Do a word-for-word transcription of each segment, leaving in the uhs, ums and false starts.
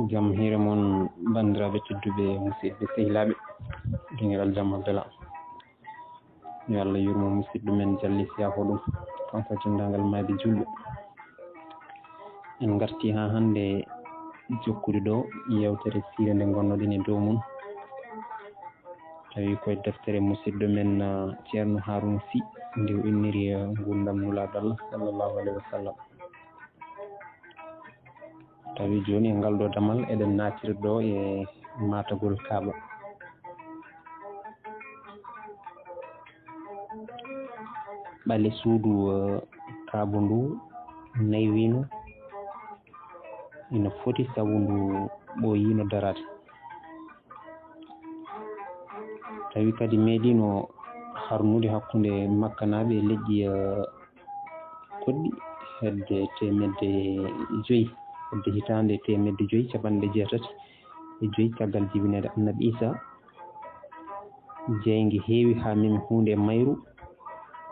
Jam hiire mon, banndiraaɓe tedduɓe, musidɓe sehilaaɓe, dengiral jam Abdallah. Yo Allah yurmo musidɗo men, jalli siyaafo ɗum, kanko denndaangal maayɓe juulɓe. En ngartii haa hannde jokkude ɗo yeewtere siire nde ngonnoɗen e dow mum. Tawi koye deftere musidɗo men, ah, Ceerno Haaruna Sy, nde o inniri, ah, nguurndam Nulaaɗo Allah, sallallahu alayhi wa sallam. Tawi jooni e ngal ɗo damal eɗen naatiri ɗo e maatagol Kaaba. Ɓale suudu, eh, Kaaba ndu naywino, ina foti sabu ndu ɓooyino daraade. Tawi kadi meeɗino harnude hakkunde Makkanaaɓe e leƴƴi, eh, goɗɗi hedde teemedde joyi, hedde hitaande teemedde joyi, capanɗe jeetati e joyi caggal jibineede Annabi Iisaa. Jeynge heewi haa memi huunde e mayru.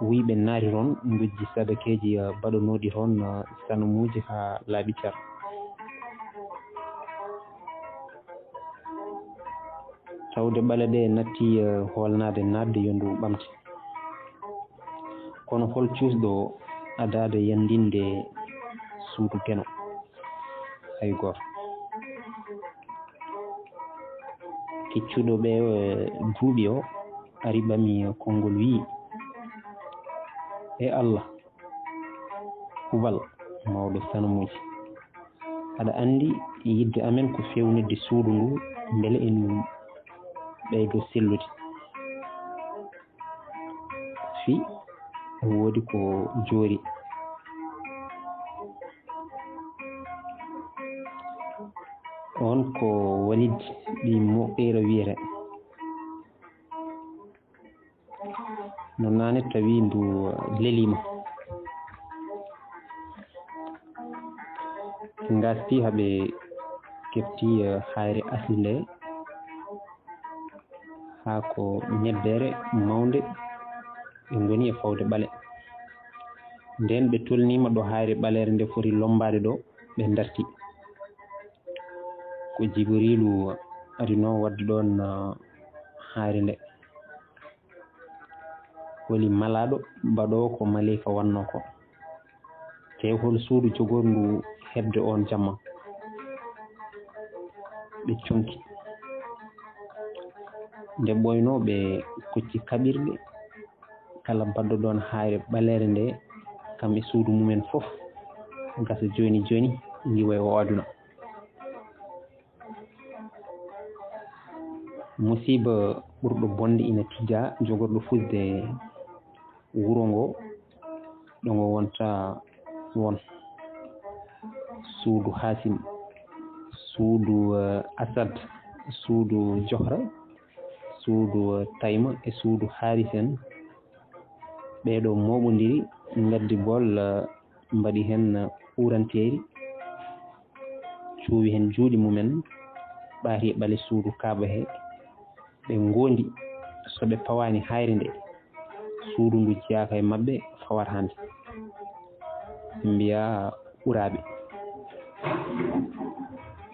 Wuyɓe naati toon, ndujji sadakeeji, eh, baɗanooɗi toon, eh, sanamuuji haa laaɓi car. Tawde ɓale ɗe natti, eh, hoolnaade naatde yo ndu ɓamte. Kono hol cuusɗo adaade yanndinde suudu Geno? Hay gooto. Kiccuɗo ɓe, eh, duuɓi o ari ɓami konngol wi'i, "E Allah, Hubal, mawɗo sanamuuji, aɗa anndi yidde amen ko feewnitde suudu ndu mbele en ɓeydo sellude. Fii ene woodi ko joori." Oon ko Walid ɓii Muqiira wiyetee. No naane tawi ndu leliima. Ɓe ngaasti haa ɓe keɓti, eh, haayre asli nde, haa ko ñebbeere mawnde, ɓe ngoni e fawde ɓale. Ndeen ɓe tolniima ɗo haayre ɓaleere nde foti lommbaade ɗo, ɓe ndarti. Ko Jibiriilu adinoo waɗde ɗoon, eh, haayre nde. Holi malaaɗo baɗoowo ko maleyka wannoo ko? Te hol suudu jogorndu heɓde oon jamma? Ɓe conki. Nde ɓooynoo, ɓe kocci kaɓirɗe kala baɗɗo ɗoon haayre ɓaleere nde, kam e suudu mumen fof, gasa jooni jooni, ndiwa e oo aduna. Musiiba ɓurɗo bonde ina tijjaa, jogorɗo fusde wuro ngo, ɗo ngo wonta won. Suudu Haasim, suudu, eh, Asad, suudu Johra, suudu, eh, Tayma e suudu Haaris en. Ɓee ɗoo mooɓondiri, ngaddi bool, eh, mbaɗi heen, eh, uuranteeri, cuuwi heen juuɗe mumen, ɓaati e ɓale suudu Kaaba he. Ɓe ngoondi, so ɓe pawaani haayre nde, suudu ndu jeyaaka e maɓɓe, fawata hannde. Ɓe mbiya ɓuraaɓe.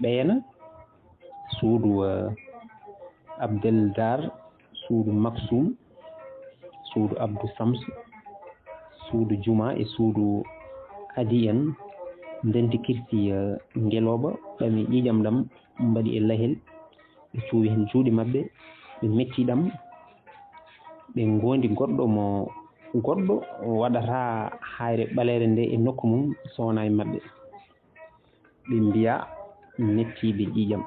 Ɓeyana, suudu, eh, Abdel Dar, suudu Maksum, suudu Abdou Sams, suudu Juma e suudu Adi en ndenti kirsi, eh, ngelooba, ɓami ƴiiƴam ɗam, mbaɗi e lahel, ɓe cuuwi heen juuɗe maɓɓe, ɓe metti ɗam, ɓe ngoondi goɗɗo mo, goɗɗo waɗata haayre ɓaleere nde e nokku mum so wonaa e maɓɓe. Ɓe mbiya mettiiɓe ƴiiƴam.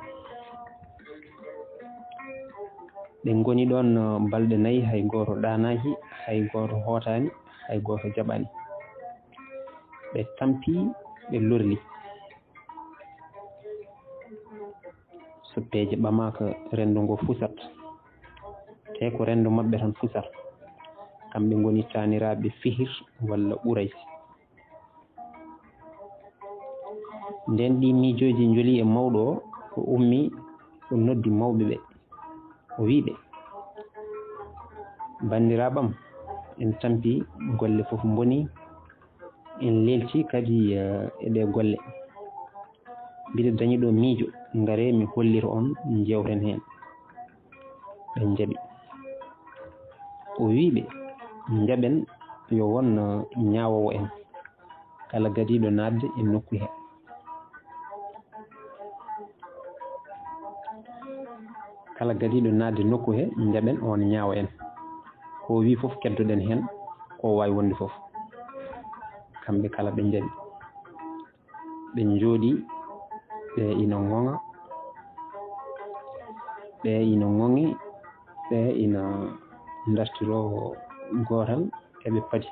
Ɓe ngoni ɗoon, uh, balɗe nayi, hay gooto ɗaanaaki, hay gooto hootaani, hay gooto jaɓaani. Ɓe tampi, ɓe lorli. Soppeeje ɓamaaka, renndo ngo fusat. Te ko renndo maɓɓe tan fusat. Kamɓe ngoni taaniraaɓe Fihir walla Uraysi. Nden ɗi miijooji njoli e mawɗo o, o ummi, o noddi mawɓe ɓe, o wi'i ɓe, "Banndiraaɓe am, en tampi, golle fof mboni, en leelti kadi, eh, e ɗee golle." Mbiɗa dañi ɗo miijo, ngaree mi hollira on, njeewten heen. Ɓe njaɓi. O wii ɓe, njaɓen, yo won, eh, ñaawoowo en. Kala gadiiɗo naatde e nokku he. Kala gadiiɗo naatde nokku he, njaɓen oon ñaawo en. Ko o wii fof, keddoɗen heen, ko o waawi wonde fof. Kamɓe kala ɓe njaɓi. Ɓe njooɗii, ɓe ina ŋoŋa, ɓe ina ŋoŋi, ɓe ina ndartiroo gootal, eɓe padi.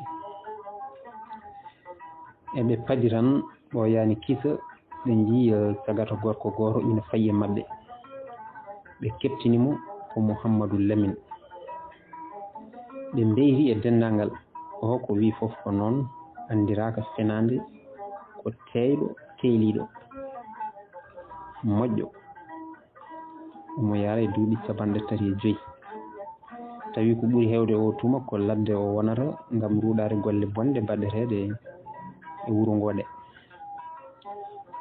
Eɓe padi tan, ɓooyaani kisa, ɓe njii, eh, sagata gorko gooto ina fayi e maɓɓe. Ɓe keɓtini mo ko Muhammadu Lamin. Ɓe mbeyti e denndaangal. O ko wii fof ko noon, anndiraaka fenaande, ko teeyɗo, teeyliiɗo, moƴƴo. Omo yahra e duuɓi capanɗe tati e joy. Tawi ko ɓuri heewde o tuma ko ladde o wonata ngam ruuɗaade golle bonɗe baɗeteeɗe e wuro ngoo ɗe.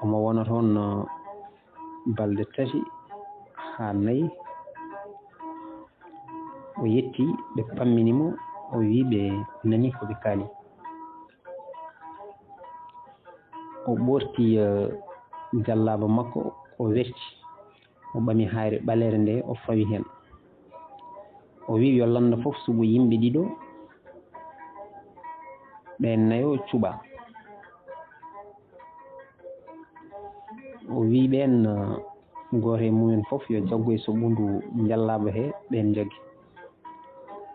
Omo wona toon, no balɗe tati haa nayi. O yetti, ɓe pammini mo, o wii ɓe nani ko ɓe kaali. O ɓoorti, eh, jallaaba makko, o werti, o ɓami hayre ɓaleere nde, o fawi heen. O wii yo lannda fof suɓo yimɓe ɗiɗo, ɓeen nayo cuɓa. O wii ɓeen, eh, gooto e mumen fof yo jaggu e soɓundu jallaaba he, ɓeen njaggi.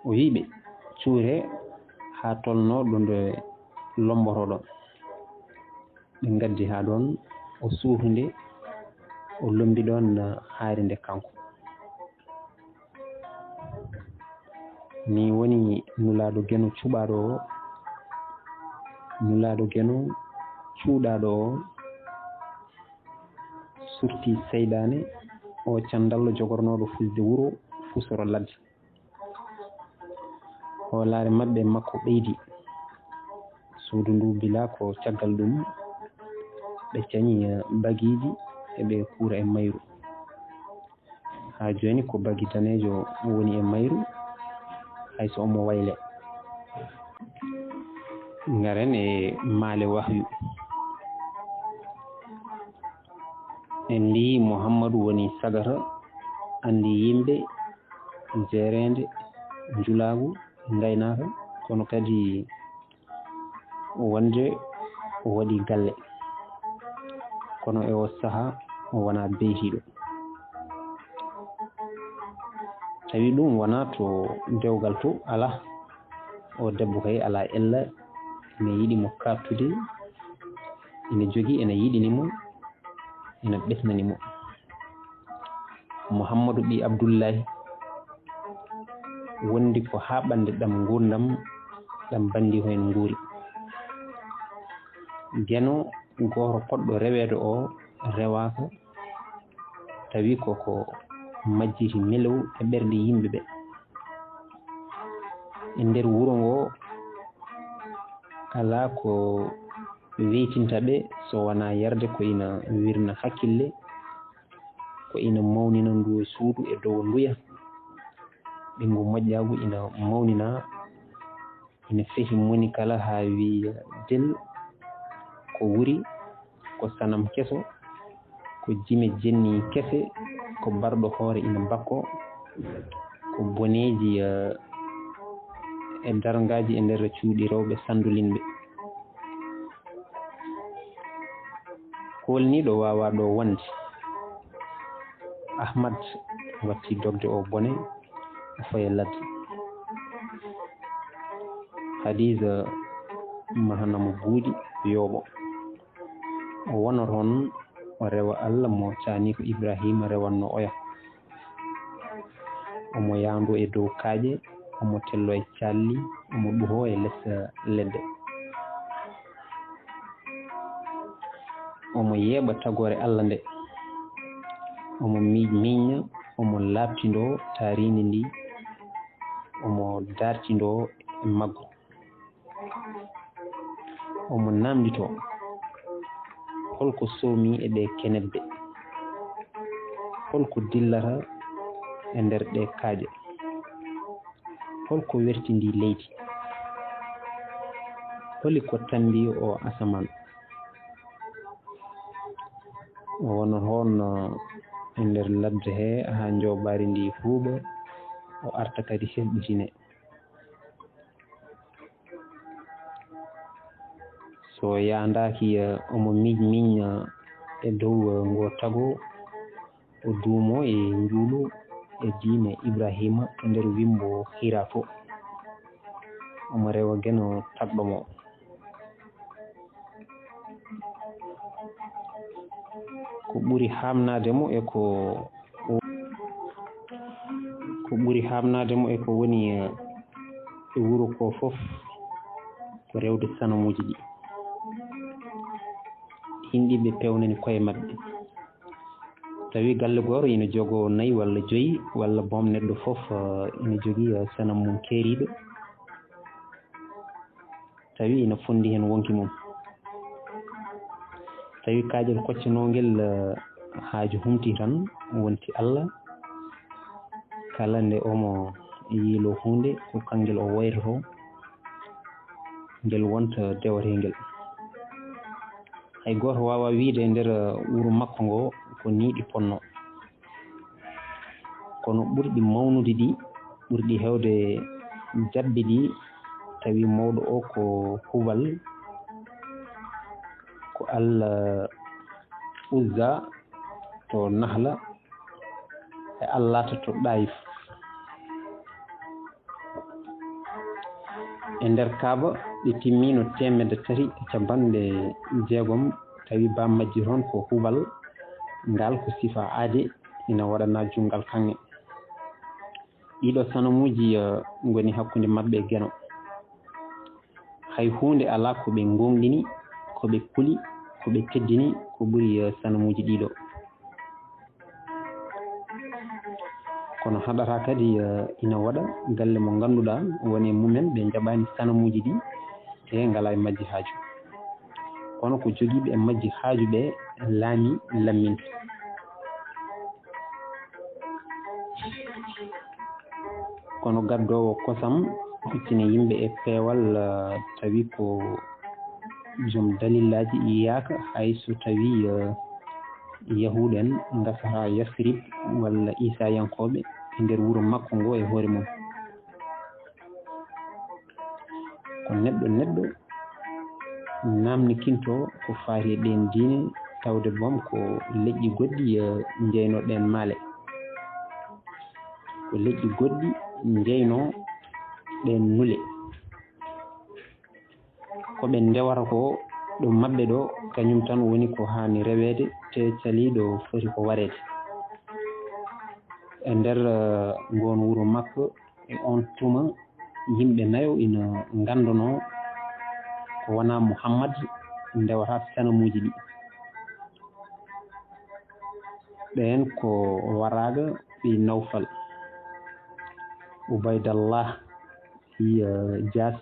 O wii ɓe, cuure haa tolnoo ɗo nde lombotoɗon. Ɓe ngaddi haa ɗoon, o suufi nde, o lombi ɗoon hayre nde kanko. Ni woni Nulaaɗo Geno cuɓaaɗo o, Nulaaɗo Geno cuuɗaaɗo o, surti seyɗaane o candallo jogornooɗo fusde wuro, fusoro ladde. Hoolaare maɓɓe e makko ɓeydi. Suudu ndu bila ko caggal ɗum ɓe cañi, eh, bagiiji e ɓe kuura e mayru. Haa jooni ko bagi daneejo woni e mayru, hay so omo wayle. Ngaren e maale wahyu. En mbiyi Muhammadu woni sagata, anndi yimɓe, jeereende, njulaagu, ngaynaaka, kono kadi wonde o waɗi galle. Kono e o sahaa, o wonaa beytiiɗo. Tawi ɗum wonaa to dewgal to alaa. O debbo kay alaa ella, ina yiɗi mo kaɓtude, ina jogii, ina yiɗini mo, ina ɓesnani mo. Muhammadu ɓii Abdullahi wondi ko haa ɓannde ɗam nguurndam, ɗam banndi ko en nguuri. Geno gooto poɗɗo reweede o rewaaka, tawi ko ko majjiti melew e ɓerɗe yimɓe ɓe. E nder wuro ngo, alaa ko weytinta ɓe so wonaa yarde ko ina wirna hakkille, ko ina mawnina ndu suudu e dow nduya. Ɓinngu moƴƴaagu ina mawnina, ina fehi moni kala haa wiya del, ko wuri, ko sanam keso, ko jime jenni kese, ko barɗo hoore ina bakko, ko boneeji, eh, e darngaaji e nder cuuɗi rewɓe sanndulinɓe. Koolniiɗo waawaa ɗo wonde. Ahmad watti dogde o bone, o faya ladde. Hadiisa mahana mo buuɗi, yooɓo. O wona toon, o rewa Alla mo caaniiko Ibrahiima rewanno oya. Omo yaandoo e dow kaaƴe, omo telloo e calli, omo ɗuhoo e les, eh, ledde. Omo yeeɓa tagoore Alla nde. Omo mi-, miñña, omo laaɓtindoo taariindi ndi, omo dartindoo e maggu. Omo naamnditoo. Holko soomi e ɗee kenebbe? Holko dillata e nder ɗee kaaƴe? Holko werti ndii leydi? Holi ko tammbi oo asamaan? O wonat hono e nder ladde hee haa njoobaari ndii huuɓa, o arta kadi hesɗitinee. So yaandaaki, eh, omo miiñ miiñ, eh, e dow, eh, ngoo tago, o duumoo e njuulu e diine Ibraahiima to nder wimmbo Hiraa to. Omo rewa Geno tagɗo mo. Ko ɓuri haamnaade mo e ko, ko ɓuri haamnaade mo e ko woni, eh, e wuro ko fof, ko rewde sanamuuji ɗi. Yimɓe ɓe peewnani koye maɓɓe. Tawi galle gooto ina jogoo nayi walla joyi, walla boom neɗɗo fof, eh, ina jogii, eh, sanam mum keeriiɗo. Tawi ina fonndi heen wonki mum. Tawi kaaƴel koccanoongel, eh, haaju humti tan, wonti Alla. Kala nde omo yiiloo huunde, ko kangel o wayrotoo, ngel wonta dewateengel. Hay gooto waawaa wiyde e nder, eh, wuro makko ngo ko nii ɗi ponnoo. Kono ɓurɗi mawnude ɗi, ɓurɗi heewde jaɓɓe ɗi, tawi mawɗo o ko Hubal, ko Al Uzza to Nahla, e Allaata to Ɗaayif. E nder Kaaba, ɗi timmiino teemedde tati e cappanɗe jeegom, tawi baa majji toon ko Hubal, ngal ko sifa aade, ina waɗanaa junngal kaŋŋe. Ɗiɗo sanamuuji, eh, ngoni hakkunde maɓɓe e Geno. Hay huunde alaa ko ɓe ngoongɗini, ko ɓe kuli, ko ɓe teddini, ko ɓuri, eh, sanamuuji ɗiɗo. Kono haɗataa kadi, eh, ina waɗa galle mo ngannduɗaa woni e mumen, ɓe njaɓaani sanamuuji ɗi, e ngalaa e majji haaju. Kono ko jogiiɓe e majji haaju ɓe laami lamminta. Kono gaddoowo kosam huccini yimɓe e peewal, eh, tawi ko joom dalillaaji yiyaaka, hay so tawi, eh, Yahuud en ngasata Yasrib walla Iisaayankooɓe e nder wuro makko ngo e hoore mum. Ko neɗɗo neɗɗo naamnikinto ko faati e ɗeen diine, tawde boom ko leƴƴi goɗɗi, eh, njeynoo ɗeen maale. Ko leƴƴi goɗɗi njeynoo ɗeen nule. Ko ɓe ndewata ko ɗo maɓɓe ɗo, kañum tan woni ko haani reweede, te caliiɗo foti ko wareede. E nder, eh, ngoon wuro makko, e oon tuma, yimɓe nayo ina nganndanoo ko wonaa Muhammad ndewata sanamuuji ɗi. Ɓeen ko Waraaga ɓii Nawfal, Ubaydallah ɓii, eh, Jaas,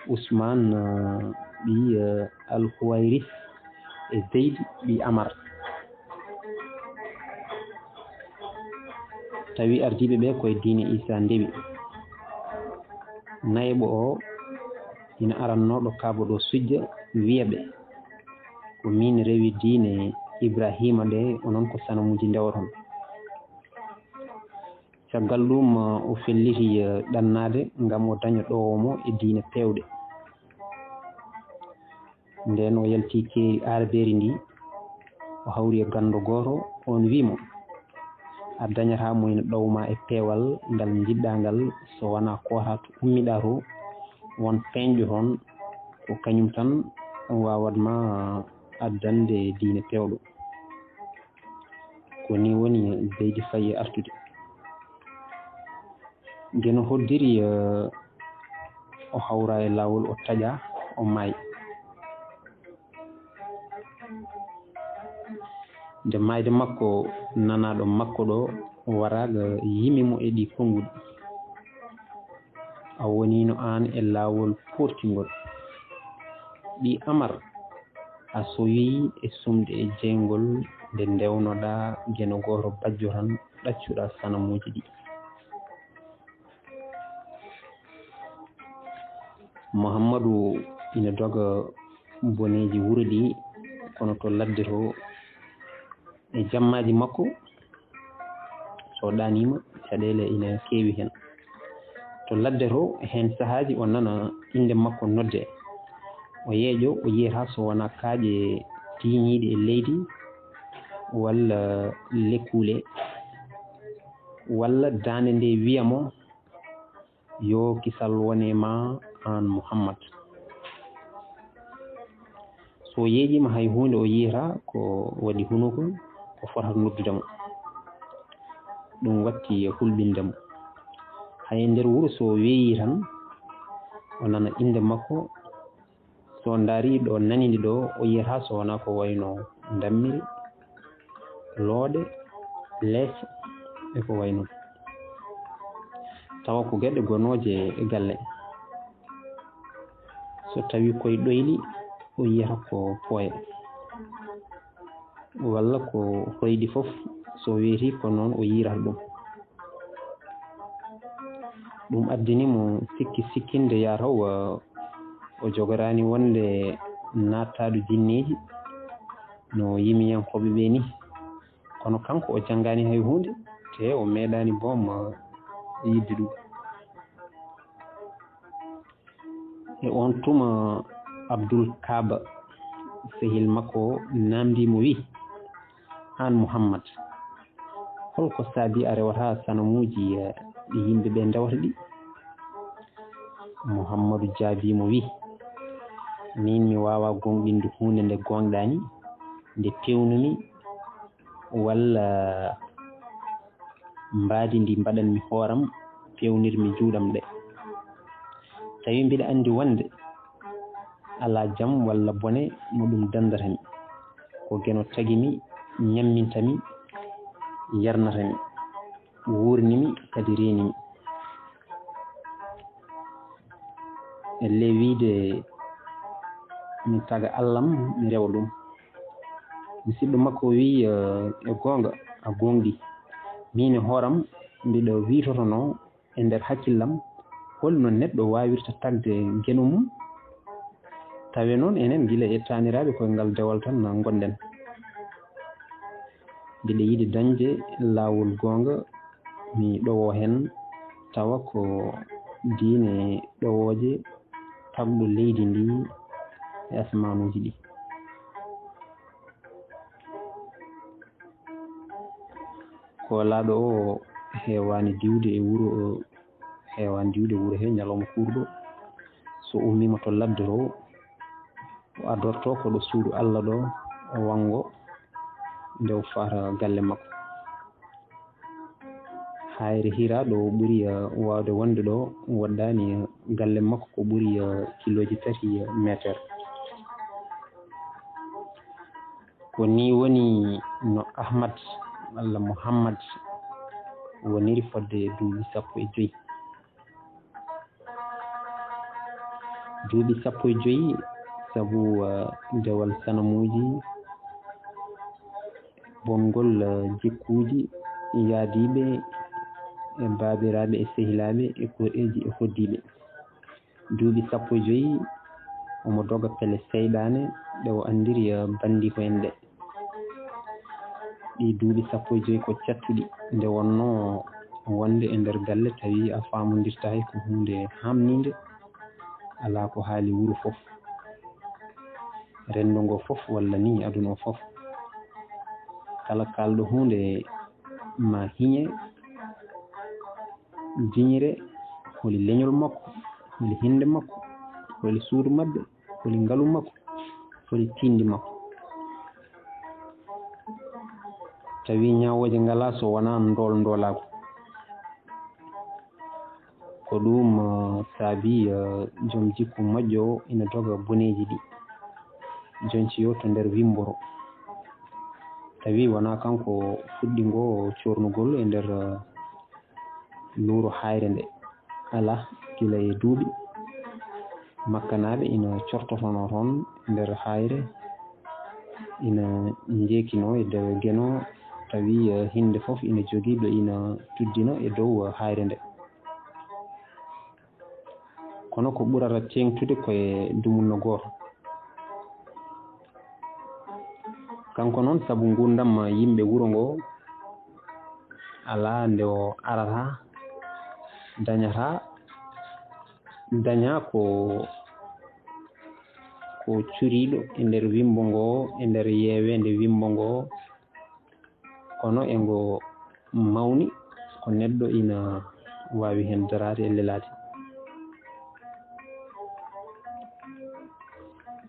Usmaan, eh, ɓii, eh, Al-Huwayris e Zeydi ɓii Amar. Tawi ardiiɓe ɓe ko e diine Iisaa ndewi. Nayeeɓo o ina arannoo ɗo Kaaba ɗo sujja, wiya ɓe, "Ko miin rewi diine Ibraahiima nde, onon ko sanamuuji ndewoton." Caggal ɗum, o felliti, eh, ɗannaade ngam o daña ɗowo mo e diine peewɗe. Ndeen o yalti keeri aarbeeri ndi, o hawri e ganndo gooto, oon wii mo, "A dañataa mo ina ɗowa ma e peewal ngal njiɗɗaa ngal, so wonaa koota to ummiɗaa to, won peeñɗo toon, ko kañum tan waawat ma addande diine peewɗo." Ko nii woni Zeydi fayi e artude. Nde no hoddiri, eh, o hawra e laawol, o taƴa, o maayi. Nde maayde makko, nanaaɗo makko ɗo, Waraaga yimi mo e ɗii konnguɗi. "A woniino aan e laawol poortingol." Ɓii Amar A sowi e sumde e jeyngol nde ndewnoɗaa geno gooto bajjo tan ɗaccuɗaa sanamuuji ɗi. Muhammadu ina doga boneeji wuro ɗi, kono to ladde to e jammaaji makko, so ɗaaniima, caɗeele ina keewi heen. To ladde to, heen sahaaji o nana innde makko nodde. O yeeƴo, o yiyata so wonaa kaaƴe tiiñiiɗe e leydi, walla lekkuule, walla daande nde wiya mo, "Yo kisal wone ma aan Muhammad." So yeeƴiima hay huunde o yiyata ko waɗi hunuko, ko fotata noddude mo. Ɗum watti e hulɓinde mo. Hay e nder wuro so weeyi tan, o nana innde makko. So ndaari ɗo nani ndi ɗo, o yiyata so wonaa ko wayno ndammiri, looɗe, leece e ko wayi noon. Tawa ko geɗe gonooje e galle. So tawi koye ɗoyli, o yiyata ko pooye. Walla ko hoyɗi fof, so weeti ko noon o yiyata ɗum. Ɗum addani mo sikki sikkinde yataw, o jogoraani wonde naattaadu jinneeji no yimiyankooɓe ɓe ni. Kono kanko o janngaani hay huunde, te o meeɗaani boom yidde ɗum. E oon tuma, Abdul Kaaba, sehil makko, naamndii mo, wi, "Aan Muhammad, holko saabi a rewata sanamuuji, eh, ɗi yimɓe ɓe ndewata ɗi?" Muhammadu jaabii mo, wi, "Miin mi waawaa gooŋɗinde huunde nde gooŋɗaani, nde peewnumi, walla mbaadi ndi mbaɗanmi hooram, peewnirmi juuɗam ɗe. Tawi mbiɗa anndi wonde alaa jam walla bone mo ɗum danndata mi. Ko geno tagi mi, ñamminta mi, yarnata mi, wuurni mi, kadi reeni mi." E ley wiyde mi taga Alla am, mi rewa ɗum. Musidɗo makko wiyi, eh, "E goonga, a gooŋɗii. Miin e hooram mbiɗo wiitotonoo e nder hakkillam, holno neɗɗo waawirta tagde geno mum? Tawee noon enen gila e taaniraaɓe koye ngal dewal tan ngonɗen. Mbiɗa yiɗi dañde laawol goonga, mi ɗowo heen, tawa ko diine ɗowooje, tagɗo leydi ndi e asmaanuuji ɗi." Ko laaɗo o heewaani diwde e wuro, o heewaani diwde wuro he ñalawma kuurɗo. So ummiima to ladde to, o adorto ko ɗo suudu Alla ɗo, o wanngo nde o fata galle makko. Hayre Hira ɗo ɓuri, eh, waawde wonde ɗo, woɗɗaani, eh, galle makko ko ɓuri, eh, kilooji tati, eh, meeter. Ko nii woni no Ahmad walla Muhammad woniri fodde duuɓi sappo e joy. Duuɓi sappo e joy sabu, eh, dewal sanamuuji, bongol, eh, jikkuuji yaadiiɓe e baabiraaɓe e sehilaaɓe e koreeji e hoɗdiiɓe. Duuɓi sappo e joy omo doga pele seyɗaane ɗe o anndiri, eh, banndiko en ɗe. Ɗi duuɓi sappo e joy ko cattuɗi, nde wonnoo wonde e nder galle tawi a faamondirtaaki ko huunde haamniinde, alaa ko haali wuro fof, renndo ngo fof, walla ni aduna o fof. Kala kaalɗo huunde ma hiñe, jiñire, holi leñol makko, holi hinnde makko, holi suudu maɓɓe, holi ngalu makko, holi tiiɗndi makko. Tawi ñaawooje ngalaa so wonaa ndool ndoolaagu. Ko ɗum, eh, saabi, eh, joom jikku moƴƴo o ina doga boneeji ɗi. Jonci o to nder wimmboro. Tawi wonaa kanko fuɗɗi ngo coornugol e nder, eh, luuro haayre nde. Alaa, gila e duuɓi, Makkanaaɓe ina cortotonoo toon e nder haayre, ina njeekinoo e dow Geno, tawi, eh, hinnde fof ina jogii ɗo ina tuddina e dow, eh, haayre nde. Kono ko ɓurata teeŋtude ko e dumunna gooto. Kanko noon, sabu nguurndam yimɓe wuro ngoo, alaa nde o arata, dañata, daña ko, ko curiiɗo e nder wimmbo ngoo, e nder yeeweende wimmbo ngoo, kono e ngo mawni, ko neɗɗo ina waawi heen daraade e lelaade.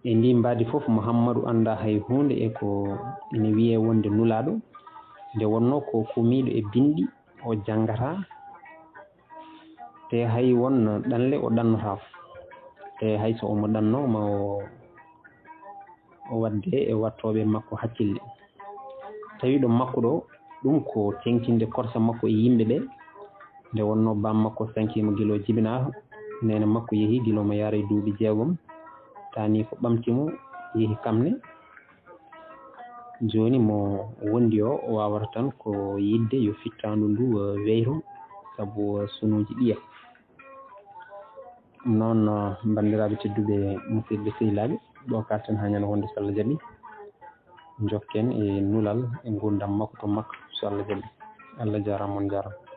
E ndii mbaadi fof, Muhammadu anndaa hay huunde e ko ina wiyee wonde nulaaɗo, nde wonnoo ko kuumiiɗo e binndi, o janngataa, te hay won ɗanle o ɗannotaako, te hay so omo ɗanno ma o, o waɗde e wattooɓe makko hakkille. Tawi ɗo makko ɗo, ɗum ko teeŋtinde korsa makko e yimɓe ɓe, nde wonnoo baam makko sankiima gila o jibinaa, neene makko yehi gila omo yaara e duuɓi jeegom, taani ko ɓamti mo, yehi kamne. Jooni mo wondi o, o waawata tan ko yiɗde yo fittaandu ndu, eh, weyro, sabu, eh, sunuuji ɗiya. Ɗum noon, eh, banndiraaɓe tedduɓe, musidɓe sehilaaɓe, ɗo kaaɗten haa ñande wonde, so Allah jaɓi, njokken e nulal e nguurndam makko to makko, so Allah jaɓi. Allah jaaraama, on njaaraama.